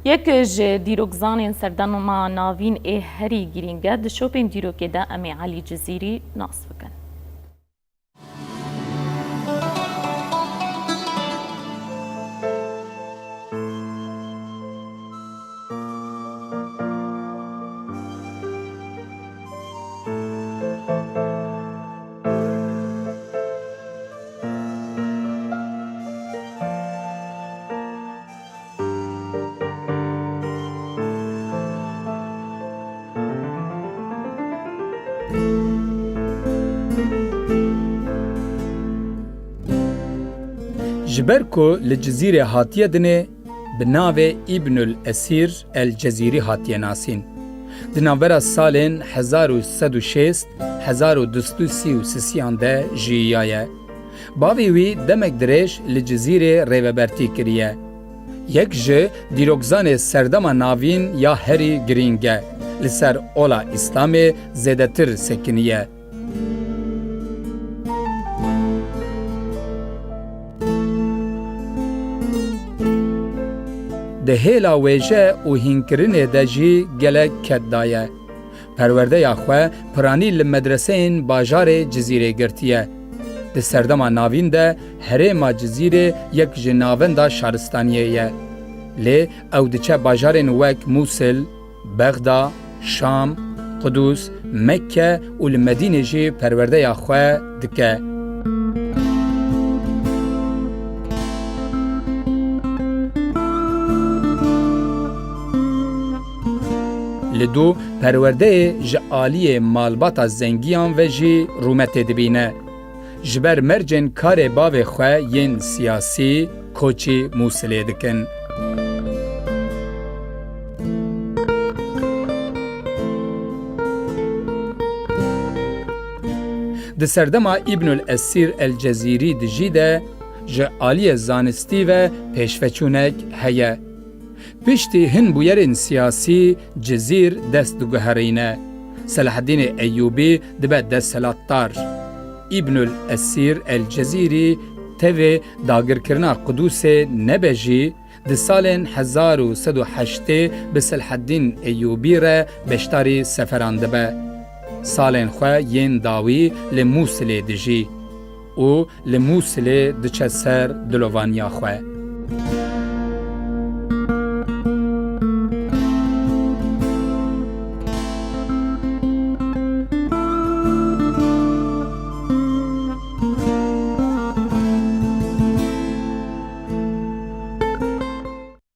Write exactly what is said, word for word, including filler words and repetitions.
Yek ji dîrokzanên serdema navîn ê herî girîng e, di şopên dîrokê de em ê Elî Cizîrî nas bikin. Ji ber ku li Cizîrê hatiye dinê, bi navê Îbnul Esîr el Cezîrî hatiye nasîn. Di navbera salên hezar û sed û şêst, hezar û du sed û sî û sisiyan de jiyiyaye. Bavê wî demek dirêj li Cizîrê rêvebertî kiriye. Yek ji dîrokzanê serdema navîn ya herî girîng e, li ser ola Îslamê zêdetir sekiniye. Di hêla wêje û hînkirinê de jî gelek ked daye. Perwerdeya xwe piranî li medreseyên bajarê Cizîrê girtiye. Di serdema navîn de herêma Cizîrê yek ji navenda şaristaniyê ye. Lê ew diçe bajarên wek Mûsil, Bexda, Şam, Qudûs, Mekke û li Medînê jî perwerdeya xwe dike. Li dû perwerdeyê ji aliyê malbata zengiyan ve jî rûmetê dibîne. Ji ber mercên karê bavê xwe yên siyasî koçî Mûsilê dikin. Di serdema Îbnul Esîr el Cezîrî dijî de ji aliyê zanistî ve pêşveçûnek heye. Piştî hin bûyerên siyasî Cizîr dest diguherîne. Selaheddînê Eyûbî dibe desthilatdar. Îbnul Esîr el Cezîrî tevê dagirkirina Qudûsê nebe jî, di salên hezar û sed û heştê bi Selaheddîn Eyûbî re beşdarî seferan dibe. Salên xwe yên dawî li Mûsilê dijî û li Mûsilê diçe ser dilovaniya xwe.